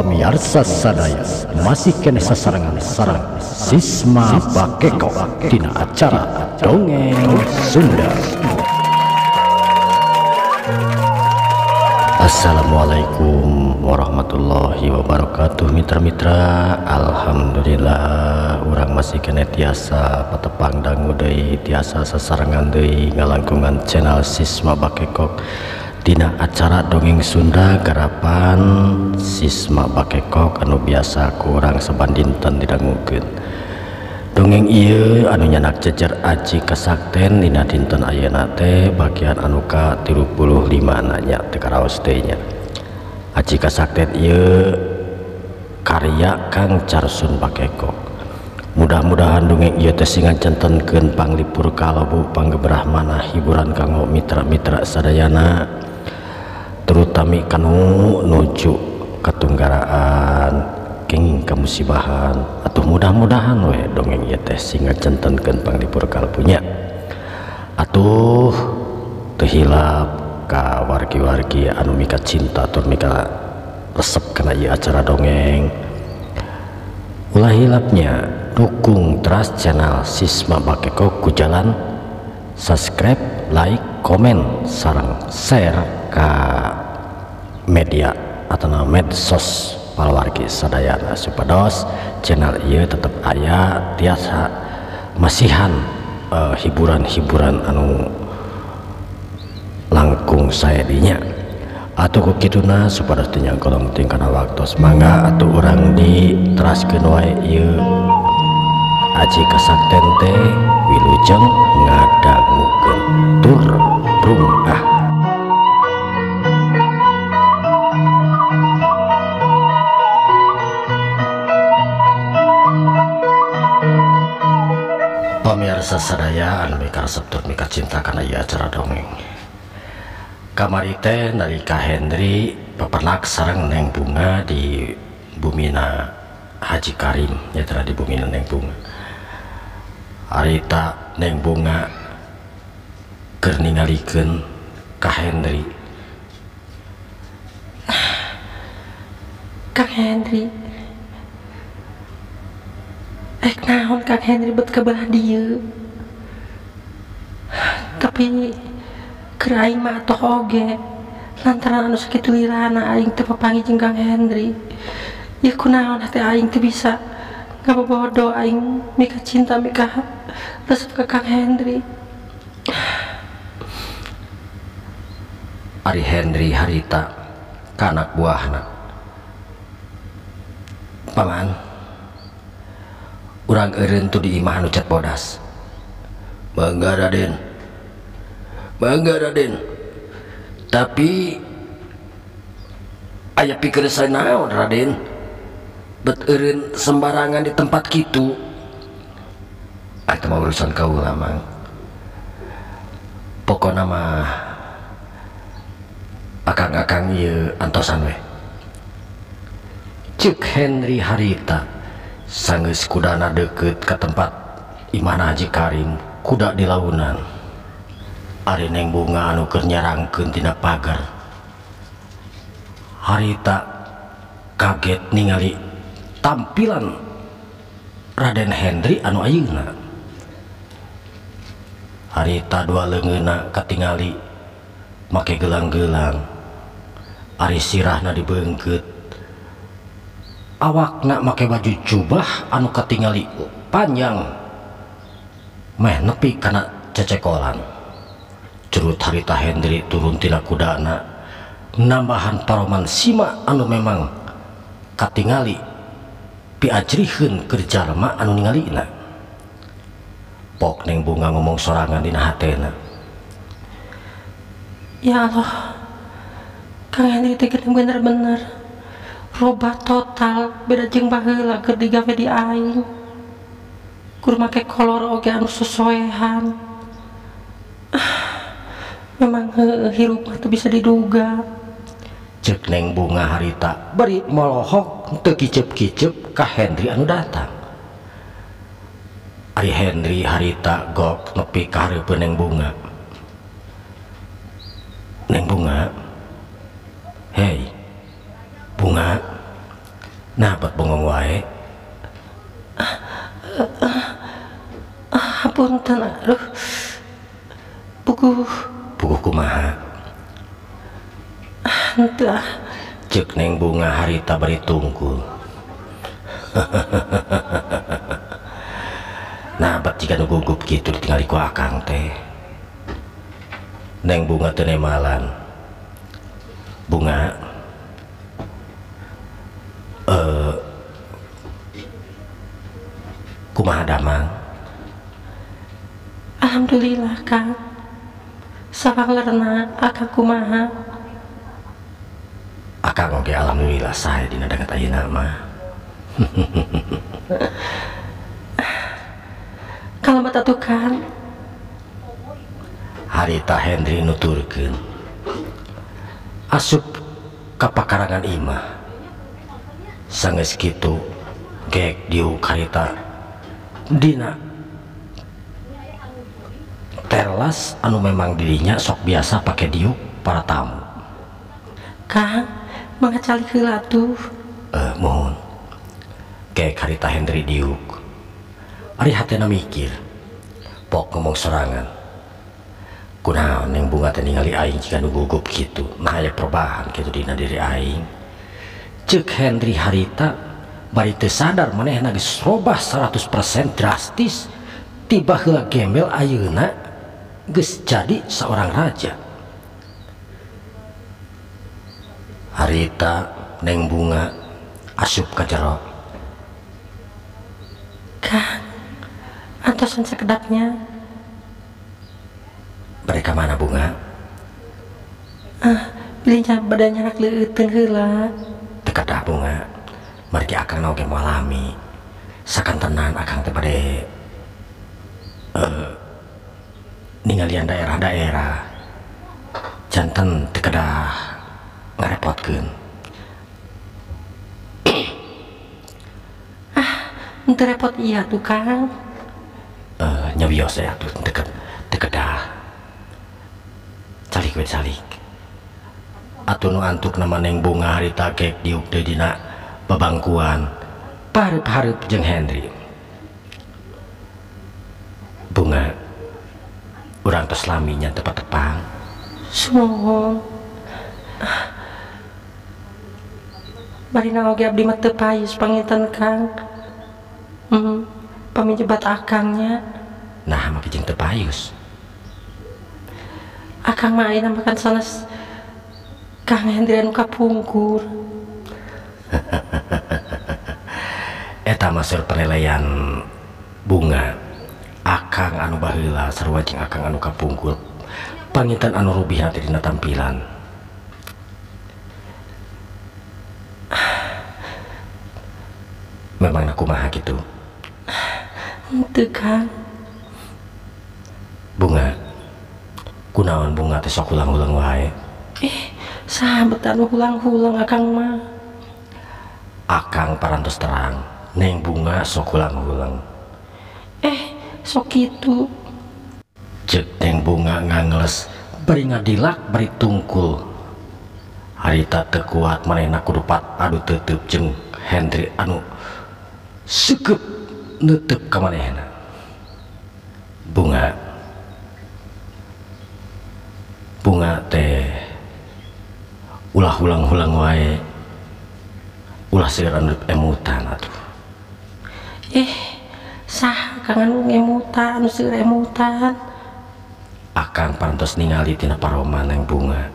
Pamiarsa sadaya masih kene sasarengan sareng Sisma Bakekok dina acara Dongeng Sunda. Assalamualaikum warahmatullahi wabarakatuh mitra-mitra. Alhamdulillah urang masih kene tiasa patepang dangu deui, tiasa sasarengan deui ngalangkungan channel Sisma Bakekok dina acara Dongeng Sunda garapan Sisma Bakekok anu biasa kurang sabandinten didangukeun. Dongeng ieu anu nyanak jejer aji kasakten dina dinten ayeuna teh bagian anu ka 35 nanya teu karaos teh nya. Aji kasakten ieu karya Kang Carsun Bakekok. Mudah-mudahan dongeng ieu teh sing ngajantenkeun panglipur kalebu panggeberah manah hiburan kanggo mitra-mitra sadayana, terutami kanu nuju katunggaraan kenging kamusibahan. Atuh mudah-mudahan we dongeng ieu teh sing ngajantenkeun panglipur kalbunya. Atuh teu hilap ka wargi-wargi anu mika cinta tur mika resep kana ieu acara dongeng. Ulah hilapnya dukung terus channel Sisma Bakekok ku jalan subscribe, like, komen, sareng share ka media atau medsos palawargi sadayana supados channel ieu tetep aya tiasa masihan hiburan-hiburan anu langkung sae dinya. Atuh ku kituna supados teu nyangkolong teuing kana waktos, mangga atuh urang diteraskeun wae ieu aji kasakten teh wilujeng ngadangukeun tur rungah. Pamirsa sadaya anu mika resep tur mika cinta kana ieu acara dongeng. Kamari teh nalika Henry peperlak sareng Neng Bunga di bumina Haji Karim nyata di bumina Neng Bunga. Harita Neng Bunga keur ningalikeun ka Henry. Kang Henry, naon Kang Henry bet ka belah dieu? Tapi keur aing mah atoh oge lantaran anu sakitu lirana aing teu papanggih jeung Kang Henry. Ya kunaon hate aing teu bisa ngabobodo aing mika cinta mika resep ka Kang Henry. Ari Henry harita ka anak buahna. Paman, urang eureun tu di imah anu cat bodas. Mangga Raden. Mangga Raden. Tapi aya pikeureusan naon Raden? Bet eureun sembarangan di tempat kitu. Eta mah urusan kaula mang. Pokona mah akang-akang ieu antosan we. Ceuk Henry harita sanggeus kudana deukeut ka tempat imahna Haji Karim, kuda di launan. Ari Neng Bunga anu keur nyarangkeun tina pagar. Harita kaget ningali tampilan Raden Henry anu ayeuna. Harita dua leungeunna katingali make gelang-gelang. Ari sirahna dibeungkeut. Awakna make baju jubah anu katingali panjang meh nepi kana cecekolan. Curut harita Henry turun tina kudana nambahan paroman sima anu memang katingali piajriheun keur jalma anu ningalina. Pok Neng Bunga ngomong sorangan dina hatena. Ya Allah, Kang Henry teh bener-bener robah total beda jeung baheula keur digawe di aing. Kur make kolor oge anu sosoehan. Memang hirup mah teu bisa diduga. Ceuk Neng Bunga harita bari molohok teu kicep-kicep ka Henry anu datang. Ari Henry harita gok nepi ka hareupeun Neng Bunga. Neng Bunga, hei Bunga. Nah buat bengong wae. Apunten aduh. Puguh. Puguh kumaha? Henteu ah. Ceuk Neng Bunga harita bari tungkul. Nah bat jika nu gugup kitu ditingali ku akang teh. Neng Bunga teu nemalan. Bunga kumaha damang? Alhamdulillah Kang. Sapanglerna akang kumaha? Akang oge alhamdulillah sae dina danget ayeuna mah. Kalamat atuh Kang. Harita Hendri nuturkeun. Asup ka pakarangan imah. Sanggeus kitu gek diuk harita dina teras anu memang dirinya sok biasa pake diuk para tamu. Kang, mangga calik heula atuh. Mohon. Gek harita Hendri diuk. Ari hatena mikir, pok ngomong sorangan. Kunaon Neng Bunga teh ningali aing jiga nu gugup kitu. Nah aya perubahan kitu dina diri aing. Ceuk Hendri harita bari teu sadar manehna geus robah 100% drastis. Tiba heula gembel ayeuna geus jadi seorang raja. Harita Neng Bunga asup ka jero. Kang, antosan sekedapnya. Mereka mana Bunga? Bilih badannya anak leuteun heula. Teu kedah Bunga. Margi akang oge moal lami. Sakantenan akang teh bade ningalian daerah-daerah. Janten teu kedah ngarepotkeun. Henteu repot iya tuh Kang. Nyawios ya tuh teu kedah. Calik we calik. Atuh nu antuk nama Neng Bunga harita gek diuk deui dina babangkuan. Pareup-hareup jeung Hendri. Bunga, urang tos lami nya teu patepang. Sumuhun. Barina oge abdi mah teu payus panginten Kang. Pamijebat akangnya. Nah, make jeung teu payus. Akang mah ayeuna makan sanes Kang Hendri anu kapungkur. Eta mah seur penilaian Bunga. Akang anu baheula sarua jeung akang anu kapungkur. Panginten anu rubihna teh dina tampilan. Memangna kumaha kitu? Henteu Kang. Bunga, kunaon Bunga teh sok hulang-hulang wae? Sahabat anu hulang-hulang akang mah. Akang parantos terang, Neng Bunga sok hulang-hulang. Sok kitu. Ceuk Neng Bunga ngangles, bari ngadilak bari tungkul. Harita teu kuat manehna kudu adu teuteup jeung Hendri anu seukeut neuteub ka manehna. Bunga, Bunga teh ulah hulang-hulang wae, ulah seueur anu emutan atuh. Sah Kang anu ngemutan, anu seueur emutan. Akang parantos ningali tina paroma Neng Bunga.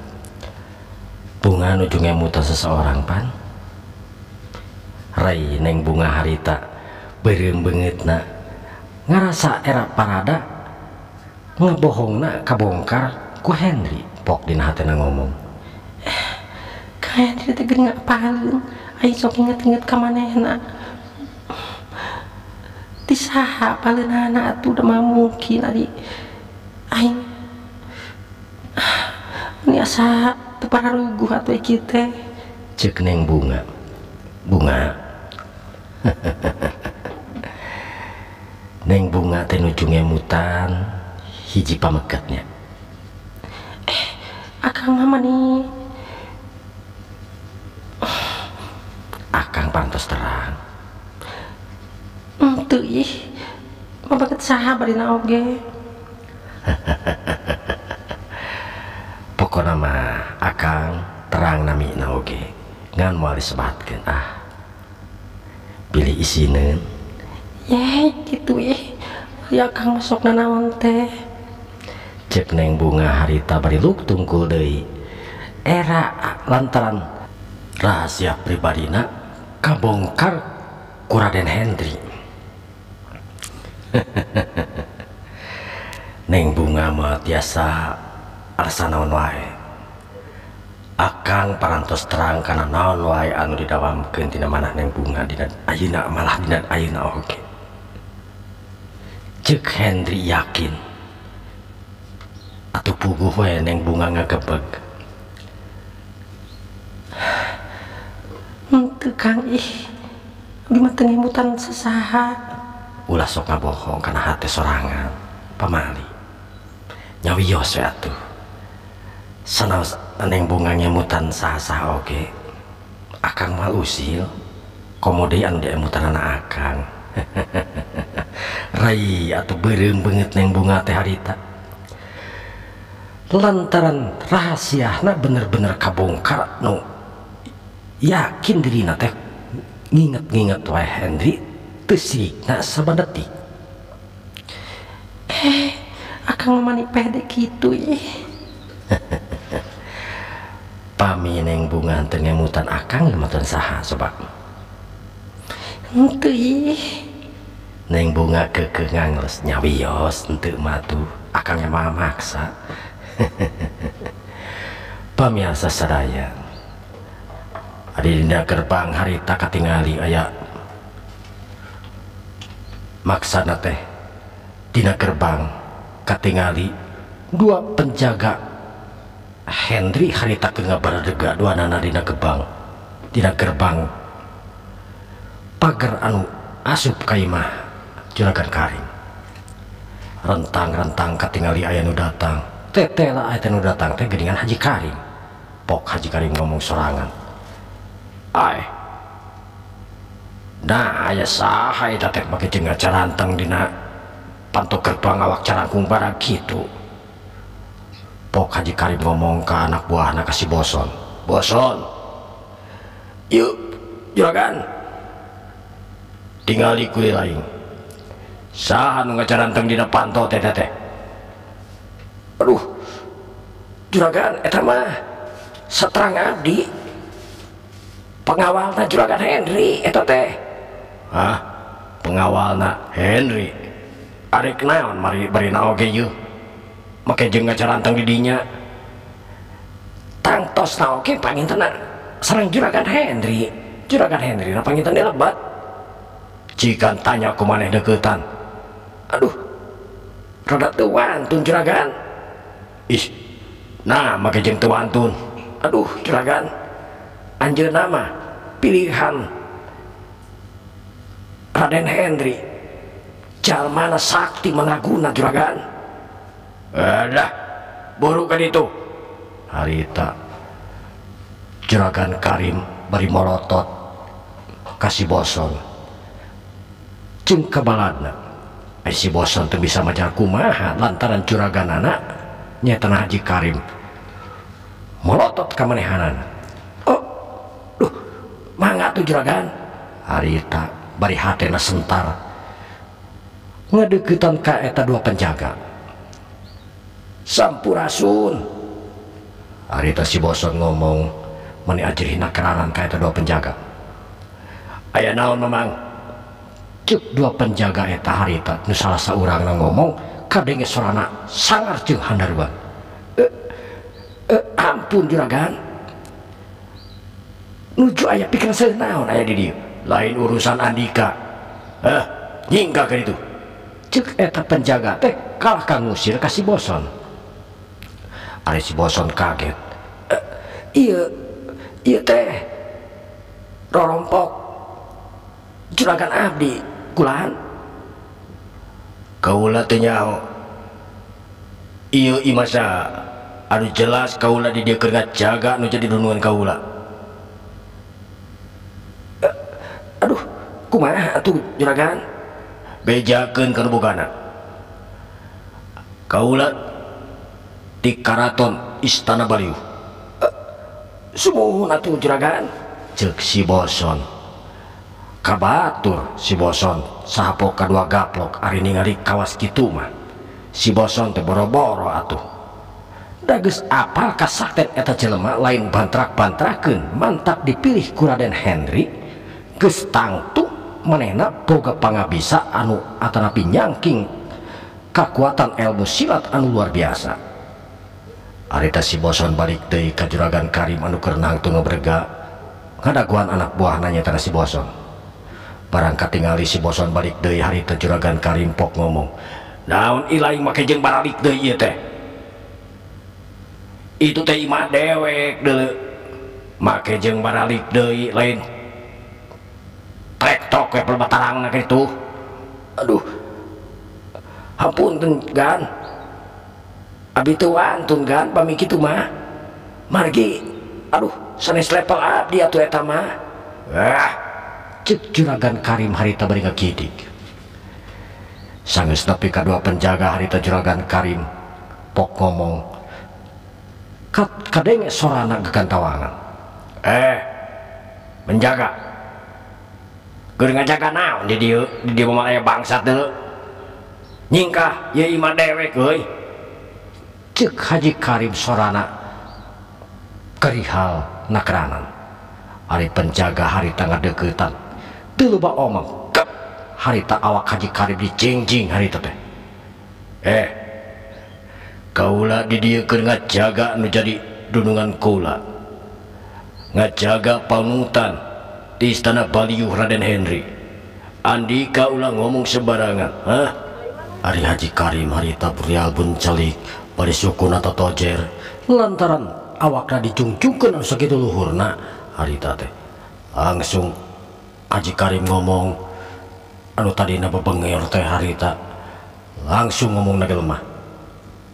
Bunga nuju ngemutan seseorang pan. Rai Neng Bunga harita beureum beungeutna ngarasa era parada ngebohongna kabongkar ku Hendri. Pok dina hatena ngomong. Kang Hendri teh geuning apaleun, aing sok inget-inget ka manehna. Ti saha apaleunana atuh da mah mungkin ari aing ini asa teu pararuguh atuh ieu teh. Ceuk Neng Bunga. Bunga. Neng Bunga teh nuju ngemutan hiji pameketnya. Akang mah mani Akang parantos terang. Teu ih. Mabaget saha barina oge. Pokona mah akang terang namina oge. Ngan moal disebatkeun ah. Pilih isineun. Ye, kitu ih. Ya akang masuk nanaon teh. Cek Neng Bunga harita bari luk tungkul deui. Era lantaran rahasia pribadina kabongkar ku Raden Hendri. Neng Bunga mah tiasa alasan naon wae. Akang parantos terang kana naon wae anu didawamkeun tina manah Neng Bunga dina ayeuna malah dina ayeuna oge. Cek Hendri yakin atuh puguh we Neng Bunga ngagebeg. Henteu Kang ih. Abdi mah teu ngemutan sasaha. Ulah sok ngabohong kana hate sorangan pamali. Nyawios we atuh. Sanaos Neng Bunga ngemutan saha-saha oge. Akang mah usil. Komo deui anu diemutanana akang. Rai atuh beureum beungeut Neng Bunga teh harita. Lantaran rahasiana bener-bener kabongkar nu yakin dirina teh nginget-nginget wae Hendri teu sirikna saban detik. Akang mah mani pede kitu ih. Pami Neng Bunga teu ngemutan akang ngemutan saha coba. Henteu ih. Neng Bunga keukeuh ngangles nyawios henteu mah tuh akang mah maksa. Pamirsa sadaya, adi dina gerbang harita katingali aya maksana teh dina gerbang katingali dua penjaga Hendri harita keur ngabaradega duanana dina gebang dina gerbang pagar anu asup ka imah Juragan Karim. Rentang-rentang katingali aya nu datang. Teteh lah aya nu datang teh geuningan Haji Karim. Pok Haji Karim ngomong sorangan. Ai. Nah aya saha eta teh make jeung ngacaranteng dina panto gerbang awak carangkung barang kitu. Pok Haji Karim ngomong ka anak buahna ka si Boson. Boson. Yuk, juragan. Tingali kuy lain. Saha nu ngacaranteng dina panto teh teh. Aduh, juragan eta mah saterang abdi. Pengawalna Juragan Hendri eta teh. Hah? Pengawalna Hendri. Arek naon mari barina oge yeuh. Make jeung ngacaranteng di dinya. Tangtosna oge pangintenna sareng Juragan Hendri. Juragan Hendri na panginten lebat. Jikan tanya ku maneh deukeutan. Aduh, rada teu wantun juragan. Ih, nah make jeung teu wantun. Aduh juragan, anjeunna mah pilihan Raden Hendri. Jalmana sakti managuna juragan. Alah, buru kan itu. Harita Juragan Karim bari morotot ka si Boson. Jeung kabaladna. Si Boson teu bisa majar kumaha lantaran juraganana nyaeta Haji Karim molotot ka manehanana. Oh, duh, mangga tuh juragan. Harita bari hatena sentar ngadeuketan ka eta dua penjaga. Sampurasun. Harita si Boson ngomong meni ajrihna keranan ka eta dua penjaga. Aya naon mamang? Cek dua penjaga eta harita nu salah saurangna ngomong kadenge sorana sangar jeung handaruan. Ampun juragan. Nuju aya pikiran saya naon aya di dieu. Lain urusan Andika. Nyingka ka ditu. Cek eta penjaga teh kalah ka ngusir ka si Boson. Ari si Boson kaget. Ieu teh rorompok juragan abdi kulan. Kaula teh nyaho. Ieu imah saha? Anu jelas kaula di dieu keur ngajaga nu jadi dunungan kaula. Aduh, kumaha atuh juragan? Bejakeun ka nu bogana. Kaula di Karaton Istana Baliuh. Sumuhun atuh juragan. Ceuk si Boson. Kabatur si Boson sahapok kadua gaplok ari ningali kawas kitu mah. Si Boson teh boro-boro atuh. Da geus apal kasakten eta jelema lain bantrak-bantrakeun mantak dipilih ku Raden Henry geus tangtu manehna boga pangabisa anu atanapi nyangking kakuatan ilmu silat anu luar biasa. Harita si Boson balik deui ka Juragan Karim anu keur nangtung ngebrega ngadaguan anak buahna nyaeta si Boson. Barang katingali si Boson balik deui harita Juragan Karim pok ngomong, "Naon ilaing make jeung baralik deui ieu teh? Itu teh imah dewek deuleu. Make jeung baralik deui lain trektok we perbatarangna kitu." Aduh. Hapunten Gan. Abi teu wantun Gan pami kitu mah. Margi aduh sanes level abdi atuh eta mah. Ah, ceuk Juragan Karim harita bari ngagidig. Sanggeus nepi ka dua penjaga harita Juragan Karim pok ngomong. Kadenge sorana gegantawangan. Menjaga. Keur ngajaga naon di dieu? Di dieu mah aya bangsat deuleu. Nyingkah ieu imah dewek euy. Ceuk Haji Karim sorana kerihal nakranan. Ari penjaga harita ngadeuketan. Teu loba omong. Kep harita awak Haji Karim dicingjing harita teh. Kaula di dieu keur ngajaga nu jadi dunungan kaula. Ngajaga panutan di Istana Baliuh Raden Henry. Andika ulah ngomong sembarangan, hah? Ari Haji Karim harita burial buncelik bari sukuna totojer lantaran awakna dijungjungkeun anu sakitu luhurna harita teh. Langsung Haji Karim ngomong anu tadina bebenger teh harita langsung ngomong na lemah.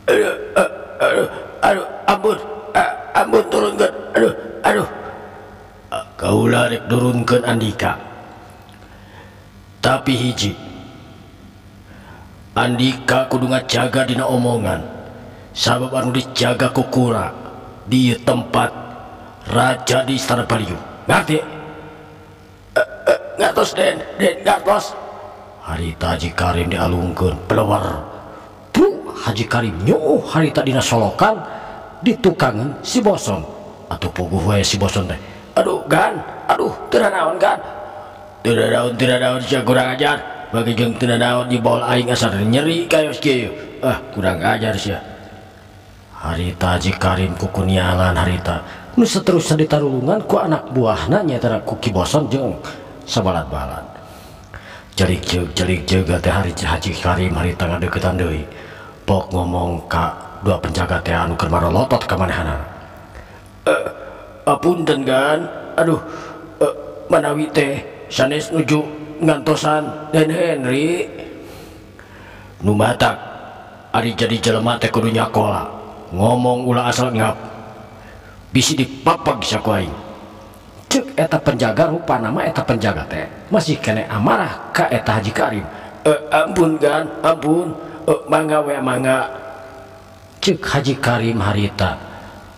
Aduh, aduh, aduh, ampun, ampun turunkeun, aduh, aduh. Kaula rek nurunkeun Andika. Tapi hiji, Andika kudu ngajaga dina omongan. Sabab anu dijaga ku kura di tempat raja di Istana Baliuh. Ngerti? Ngartos Den, Den ngartos. Harita Haji Karim dialungkeun pelewar. Haji Karim nyuuh harita dina solokan ditukangan si Boson. Atuh puguh we si Boson teh. Aduh Gan, aduh teu naon Gan. Teu naon, teu naon sia kurang ajar. Bagi jeung teu naon di bol aing asa nyeri kayak kieu. Ah, kurang ajar sia. Harita Haji Karim kukunialan harita. Nu seterusna ditarulungan ku anak buahna nyaeta ku Ki Boson jeung sabalad-balad. Jelik jeug teh Haji Karim harita ngadeuketan deui. Pok ngomong ka dua penjaga teh anu keur marolotot ka manehanana. Apunten Gan, aduh manawi teh sanes nuju ngantosan Den Henry. Nu matak ari jadi jelema teh kudu nyakola, ngomong ulah asal ngap. Bisi dipapag saku aing. Ceuk eta penjaga rupana mah eta penjaga teh masih kene amarah ka eta Haji Karim. Ampun Gan, ampun. Mangga we mangga. Ceuk Haji Karim harita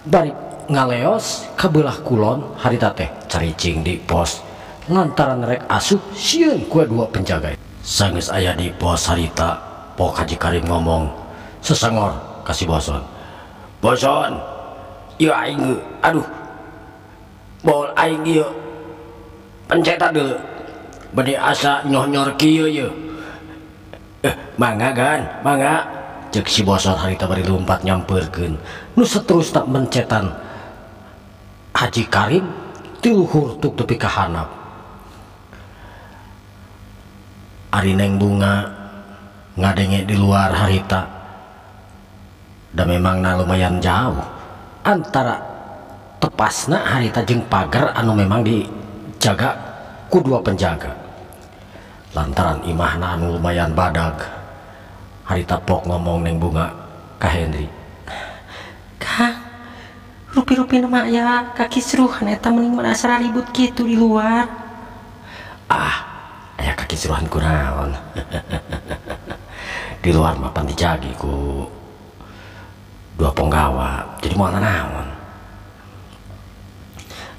bari ngaleos ka beulah kulon harita teh caricing di pos lantaran rek asup sieun ku dua penjaga. Sanggeus aya di pos harita pok Haji Karim ngomong sesangor ka si Boson. Boson, ieu aing aduh bol aing ieu pencetan deuleu bade asa nyoh-nyor kieu ieu. Mangga Gan, mangga. Ceuk si Boson harita bari lumpat nyampeurkeun. Nu seterusna mencetan Haji Karim ti luhur tuk tepi ka handap. Ari Neng Bunga ngadenge di luar harita. Da memangna lumayan jauh antara tepasna harita jeung pagar anu memang dijaga ku dua penjaga. Lantaran imahna anu lumayan badag harita pok ngomong Neng Bunga ka Henry. Kang, rupi-rupi nu mah aya kakisruhan eta mending mah asa ribut kitu di luar. Ah, aya kakisruhan kunaon. Di luar mah pan dijagi ku dua ponggawa, jadi moal naon.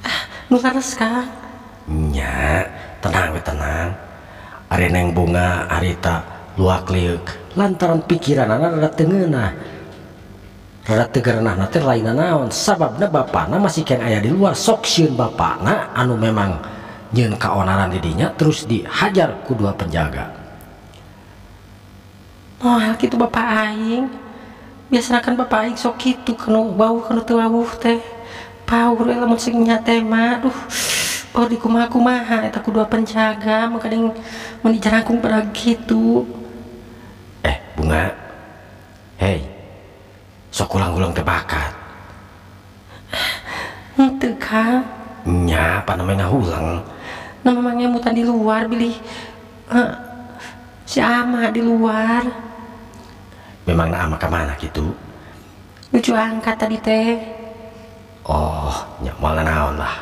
Ah, nu leres Kang. Nya, tenang we tenang. Ari Neng Bunga harita luak lieuk lantaran pikiranana rada teu ngeunah. Rada teu gerenahna teh lain naon, sababna bapana masih keneh aya di luar, sok sieun bapana anu memang nyieun kaonaran di dinya terus dihajar ku dua penjaga. Moal kitu bapak aing. Biasana kan bapak aing sok kitu kanu wawuh kanu teu wawuh teh. Paur we lamun sing nya teh mah, aduh. Oh di kumaha-kumaha eta ku dua penjaga mah kadang mun dijarangkung pada kitu. Bunga. Hei. Sok ulang-ulang teh bakat. Henteu Kang. Nya, apa namanya ngahulang? Nah memang ngemutan di luar bilih si ama di luar. Memang na ama ka mana gitu? Lucu angkat tadi teh. Oh, nya moal naon lah.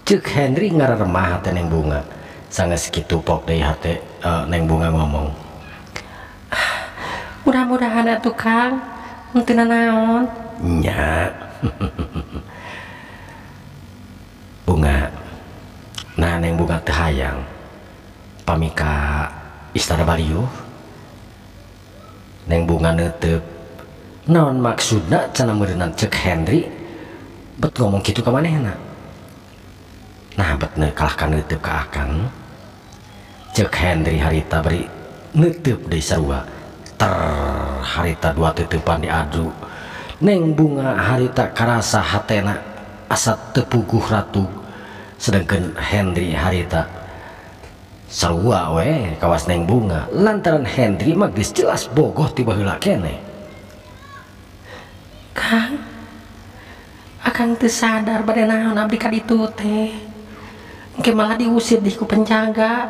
Ceuk Henry ngararemah hate Neng Bunga. Sanggeus kitu pok deui hate Neng Bunga ngomong. Mudah-mudahan atuh Kang, henteu nanaon. Nya. Bunga. Nah Neng Bunga teu hayang pami ka Istana Baliuh. Neng Bunga neuteup. Naon maksudna cenah meureunnan ceuk Henry bet ngomong kitu ka manehna. Nah bet kalah ka neuteup ka akang. Ceuk Henry harita bari neuteup deui sarua. Ter harita dua teuteupan diadu. Neng Bunga harita karasa hatena asa teu puguh ratu. Sedangkan Henry harita sarua we kawas Neng Bunga lantaran Henry mah geus jelas bogoh ti baheula keneh. Kang, akang teu sadar bade naon abdi ka ditu teh. Engke malah diusir di ku penjaga.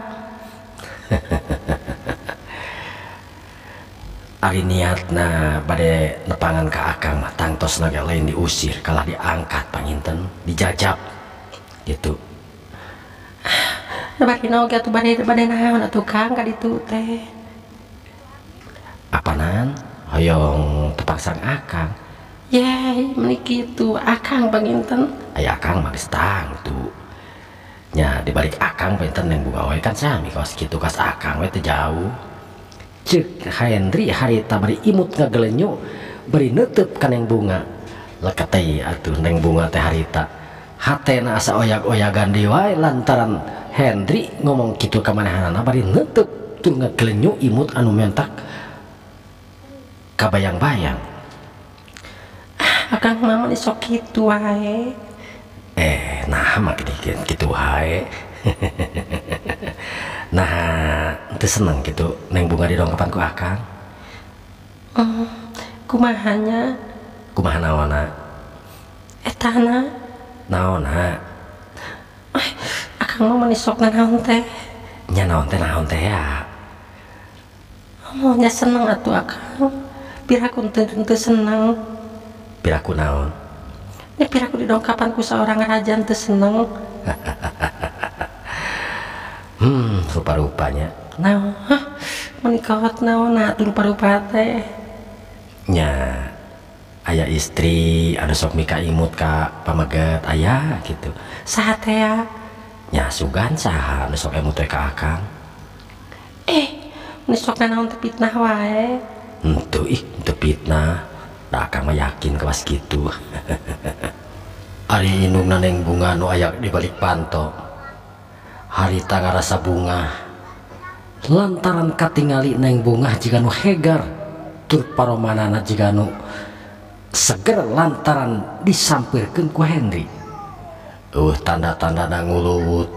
Ari niatna bade nepangan ka akang mah tangtosna ge lain diusir, kalah diangkat panginten, dijajab gitu. Nah, bari oge atuh bade naon atuh Kang ka ditu teh. Apanan hoyong tepang sareng akang. Yey, meuni kitu akang panginten. Aya akang mah geus tangtu. Nya dibalik akang panginten Neng Bunga we kan sami kawas kitu kas akang we teu jauh. Ceuk Henry harita bari imut ngagelenyu bari neuteub ka Neng Bunga. Leket teh atuh Neng Bunga teh harita. Hatena asa oyak-oyagan deui wae lantaran Henry ngomong kitu ka manehanana bari neuteub tur ngagelenyu imut anu mentak kabayang-bayang. Akang mah meni sok kitu wae. Nah mah kitu wae. Nah, teu seneng kitu Neng Bunga didongkapan ku akang. Kumaha nya? Kumaha naonna? Etana. Naonna? Akang mah meni sok nanaon teh. Nya naon teh ya. Oh, nya seneng atuh akang. Piraku teu seneng. Piraku naon? Nya piraku didongkapan ku saorang raja teu seneng. Rupa-rupanya. Naon? Hah? Meni kawat naon atuh rupa-rupa teh. Nya aya istri anu sok mika imut ka pameget aya gitu. Saha teh ya? Nya sugan saha anu sok emut teh ka akang. Meni sok nanaon teh fitnah wae. Henteu ih, teu fitnah. Da akang mah yakin kawas kitu. Ari indungna Neng Bunga nu aya di balik panto. Harita ngarasa bunga lantaran katingali Neng Bunga jiga nu hegar tur paromanana jiga nu seger lantaran disampirkeun ku Henry. Tanda-tanda nguluwut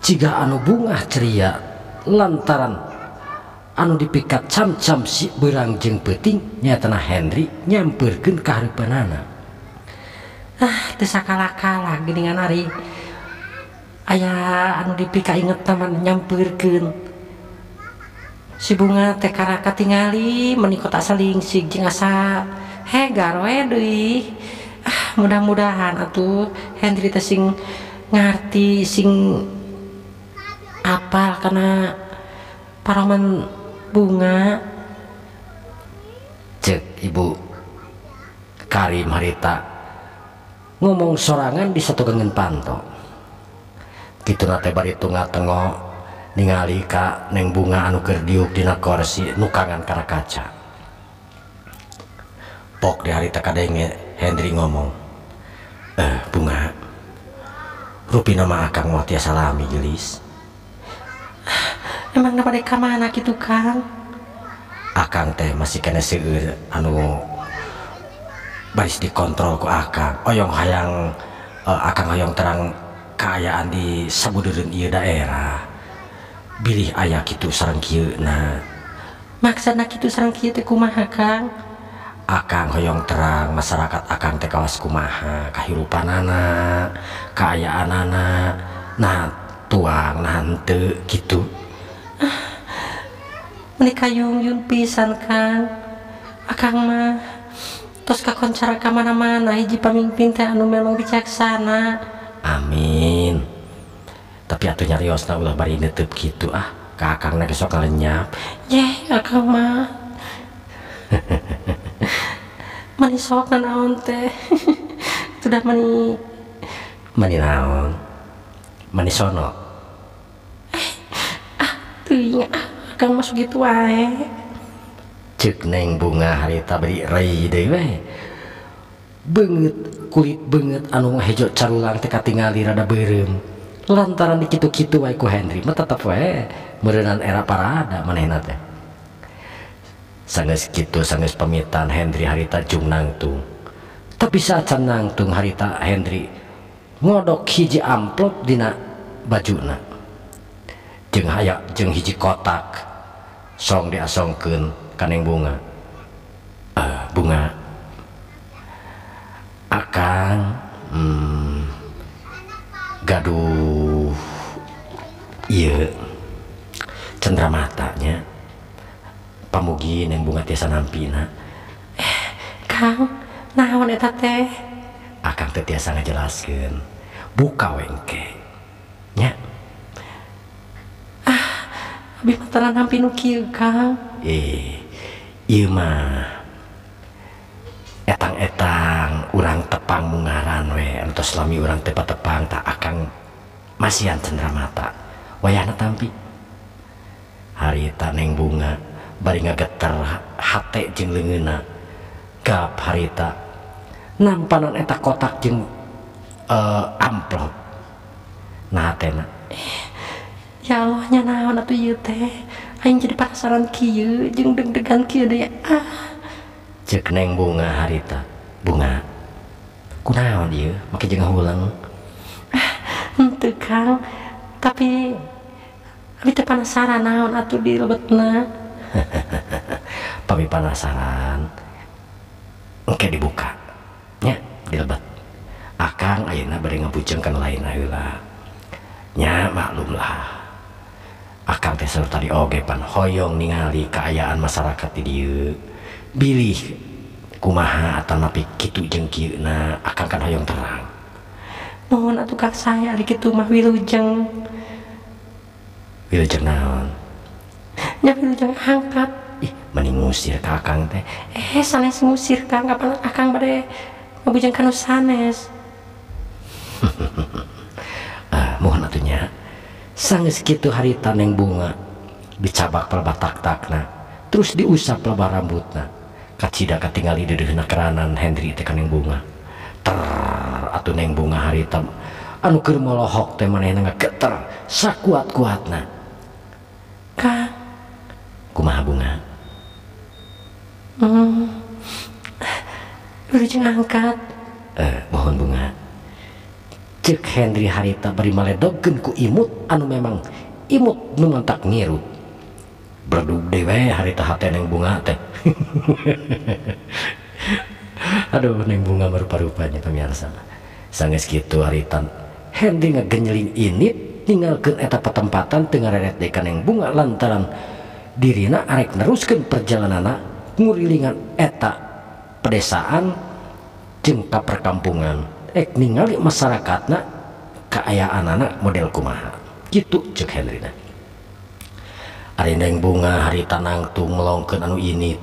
jiga anu bungah ceria lantaran anu dipikat cam-cam si beurang jeung peuting nyaetana Henry nyampeurkeun ka hareupeunana. Ah, teu sakala-kala geuningan ari aya anu dipika inget taman nyampeurkeun. Si Bunga teh karaka tingali meni kota salingsig jeung asa hegar we deui. Ah, mudah-mudahan atuh Henry teh sing ngarti sing Apal kana paroman bunga. Cek Ibu Karim harita ngomong sorangan di satukengeun panto. Kituna teh bari tunga-tengo ningali ka Neng Bunga anu keur diuk dina kursi nukangan kana kaca. Pok di harita kadenge Hendri ngomong, Bunga, rupina mah akang mah tiasa lami geulis. Emang bade ka mana kitu Kang? Akang teh masih kena seueur anu baris dikontrol ku akang. Oyong hayang akang hoyong terang kaayaan di sabudeureun ieu daerah. Bilih aya kitu sareng kieuna. Maksudna kitu sareng kieu teh kumaha Kang? Akang hoyong terang masyarakat akang teh kawas kumaha kahirupanana, kaayaanana, nah tuang nah henteu kitu. Meuni kayung-yun pisan Kang. Akang mah tos kakoncara ka mana-mana hiji pamimpin teh anu memang bijaksana. Amin. Tapi atuh nyariosna ulah bari neuteub kitu ah, ka akangna ge sok ngalenyap. Yeh, akang mah. Mani sok naon teh. Sudah mani mani naon? Mani sono. Teuing ah, akang mah sakitu wae. Ceuk Neng Bunga harita bari rei deui we. Beungeut kulit beungeut anu hejo carulang teh katingali rada beureum. Lantaran dikitu-kitu wae ku Hendri mah tetep wae meureunan era parada manehna teh. Sanggeus kitu sanggeus pamitan Hendri harita jung nangtung. Tapi saacan nangtung harita Hendri ngodok hiji amplop dina bajuna. Jeung haya jeung hiji kotak song diasongkeun ka Neng Bunga. Bunga, akang gaduh ieu cendramatanya. Pamugi Neng Bunga tiasa nampina. Kang, naon eta teh? Akang teh tiasa ngajelaskeun. Buka we engke. Nya. Ah, abi mah tara nampi nu kieu Kang. Ieu mah etang-etang urang tepang mungaran we, anu tos lami urang teh patepang tak akang masihan cendramata. Wayahna tampi. Harita Neng Bunga bari ngageter hate jeung leungeunna. Gap harita nampanan eta kotak jeung amplop. Nah hatena. Ya Allah nya naon atuh ieu teh? Aing jadi penasaran kieu jeung deg-degan kieu deui ah. Ceuk Neng Bunga harita. Bunga, kunaon ieu make jeung ngahuleng? Henteu Kang, tapi abi teh penasaran naon atuh di lebetna. Pami penasaran engke dibuka nya di lebet. Akang ayeuna bari ngabujeng kana lainna heula. Nya maklumlah. Akang teh saur tadi oge pan hoyong ningali kaayaan masyarakat di dieu. Bilih kumaha atanapi kitu jeung kieuna akang kan hoyong terang. Nuhun atuh Kang saya ari kitu mah wilujeng. Wilujeng naon? Nya wilujeng angkat. Ih, meni ngusir ka akang teh. Sanes ngusir Kang, kapan akang bade ngabujeng ka nu sanes. Mohon atuh nya. Sanggeus kitu harita Neng Bunga dicabak pelebah tak-takna, terus diusap pelebah rambutna. Kacida katingali deudeuhna keranan Hendri teh ka Neng Bunga. Ter atuh Neng Bunga harita anu keur molohok teh manehna ngageter sakuat-kuatna. Kang, kumaha Bunga? Wilujeng angkat. Mohon Bunga. Ceuk Hendri harita bari maledogkeun ku imut anu memang imut nu mantak ngirup. Berdug deui we harita hate Neng Bunga teh. Aduh, Neng Bunga merupa-rupanya pemirsa. Sanggeus kitu harita Hendri ngagenyeling init ninggalkeun eta patempatan teu ngareret deui ka Neng Bunga lantaran dirina arek neruskeun perjalananna ngurilingan eta pedesaan jeung ka perkampungan. Ek ningali masyarakatna kaayaanana model kumaha. Kitu cek Henry na. Ari Neng Bunga harita nangtung melongkeun anu init.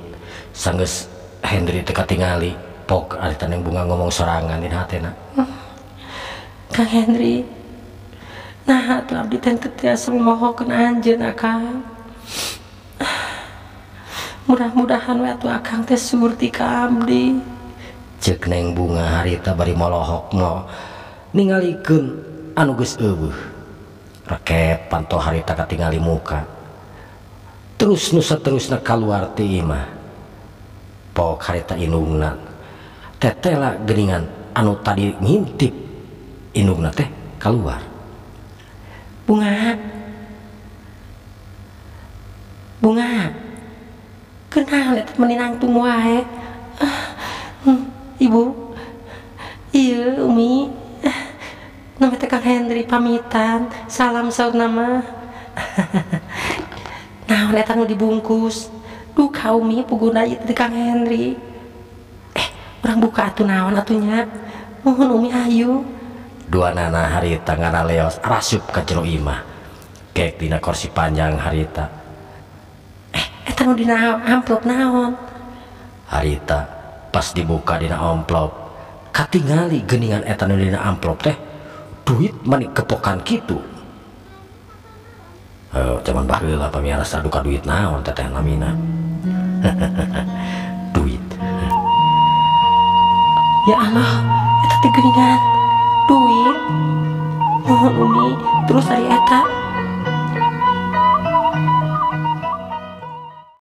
Sanggeus Henry teu katingali, pok harita Neng Bunga ngomong sorangan dina hatena. Kang Henry, nah atuh abdi teh teu tiasa mohokeun anjeun akang. Mudah-mudahan we atuh akang teh surti ka abdi. Ceuk Neng Bunga harita bari molohok mo ningalikeun anu geus eueuh. Rekep panto harita katingali muka. Terus nu saterusna kaluar ti imah. Pok harita indungna tetela geuningan anu tadi ngintip indungna teh kaluar. Bunga, Bunga, kenal eta meni nangtung wae. Ibu, iya Umi, nama teh Kang Henry pamitan, salam saur nama. Nah, eta nu dibungkus, duka Umi puguna ieu teh Kang Henry. Urang buka atuh naon atunya, mohon Umi ayu. Dua nana harita ngaraleos rasup ka jero imah. Kek dina kursi panjang harita. Eta nu dina amplop naon? Harita pas dibuka dina amplop, katingali geuningan eta nu dina amplop teh duit mani kepokan kitu. Zaman baheula pamiarsa duka duit naon teteh namina. Duit. Ya Allah, eta teh geuningan duit. Mohon Umi, terus ari eta